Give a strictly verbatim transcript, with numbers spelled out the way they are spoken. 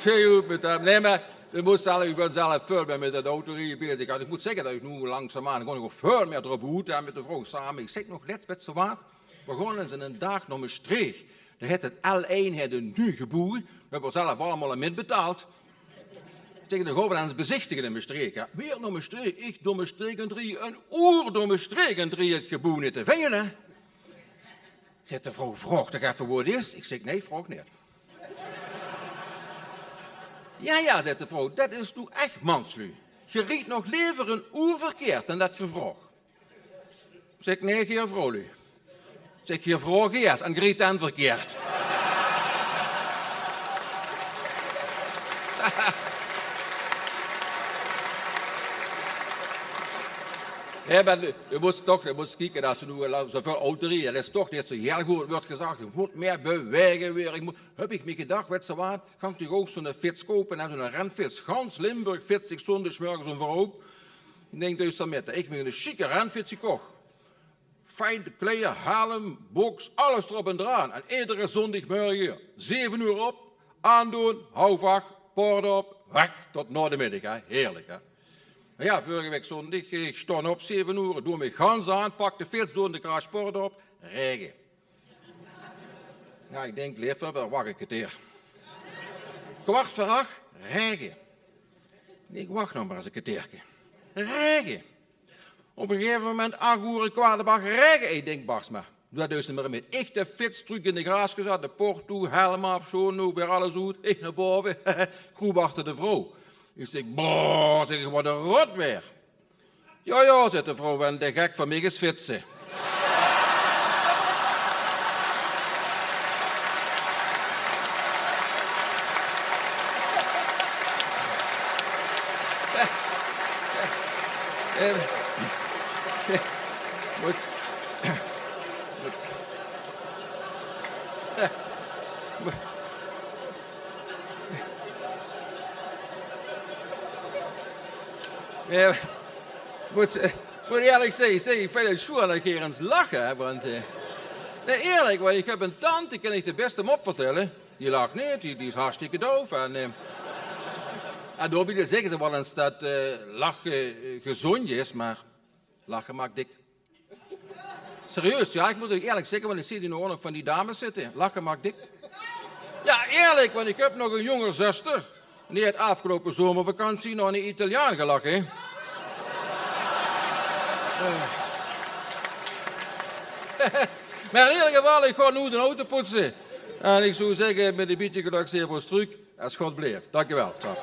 Zèk, good mit häöm. Nae, mer ich mós zelf, ich bön zelf väöl mieë mit det autorie bezig. Ich mót zègke det ich noe langzaamaan, ich kóm ouch väöl mieë d'rop oet, hè, mit de vrouw same. Ich zèk nog lèts, wèts se waat? Veer gaon ins einen daag nao Mestreech. Dao haet 't L ein haet ein nuuj geboew. Veer höbbe d'r zelf allemaol aan mitbetaald. Ich zèk, dan gaon veer ins bezichtige in Mestreech, hè. Weer nao Mestreech. Ich door Mestreech en drie, ein oer door Mestreech en drie, 't geboew neet te vinje, hè. Zaet de vrouw: "Vraog toch effe wo 't is." Ich zèk: "Nae, vraog neet." "Jao, jao," zaet de vrouw, "det is noe ech manslu. Geer riejt nog lever ein oer verkeerd dan det geer vraog." Zèk: "Nae, geer vraog, luuj." Zèk: "Geer vraog ieës en geer riejt dan verkeerd." Jao, mer doe, doe mós toch, doe mós kieke, det se noe al zoväöl autorie, det is toch neet zo hieël good, wuuert gezag, ich mót mieë bewaege weer. Ich mót, höb ich mich gedach, wèts se waat, kan ich ouch zoe'n fits koupe, hè, zoe'n renfits. Gans Limburg fits zich zóndigsmörges óm veer oer. Ich dink, dus dan mit, ich höb mich ein sjieke renfits gekoch. Fien kleier, helm, boks, alles d'rop en d'raan. En edere zóndigmörge, zeve oer op, aandoon, haof ach, poort op, weg tot nao de middig, hè. Hieërlik, hè. Mer jao, veurige waek zóndig, ich stóng op, zeve oer, doon mich gans aan, pak de fits, doon de garaagepoort op, raege. Jao, ich dink, leef höbber, wach ein kerteer. Kwart veur ach, raege. Ich dink, wach nog mer ins ein kerteerke. Raege. Op ein gegaeve moment, ach oer, kwart op ach, raege. Ich dink, bars mer, doe deis neet mieë mit. Ich de fits trök in de garage gezat, de poort toe, helm aaf, sjoon, noe weer alles oet. Ich nao bove, kroep achter de vrouw. Ich zèk: "Boah," zèk ich, "waat ein rotwaer." "Jao, jao," zaet de vrouw, "wen de gek van mich is fitse." Eh, mót, mót, eh, mót, eh, mót ierlik zègke, zèk, ich vinj 't sjoean det geer ins lach, hè, want, eh, nae, ierlik, want ich höb ein tant, die kin ich 't bèste óm opvertèlle. Die lach neet, die, die is hartstikke doof. En, eh, en daobie zègke ze waal ins det, eh, lache, eh, gezóndj is, mer lache maak dik. Serieus, jao, ich mót ouch ierlik zègke, want ich zeen hie noe ouch nog van die dames zitte. Lache maak dik. Jao, ierlik, want ich höb nog ein jónger zöster. En die haet aafgeloupe zomervakantie nao eine Italiaan gelache. Eh. Mer in eder geval, ich gaon noe de auto poetse. En ich zou zègke, mit ein bietje gelök zeen v'r ós trök, es God blief. Dank uch waal. Ciao.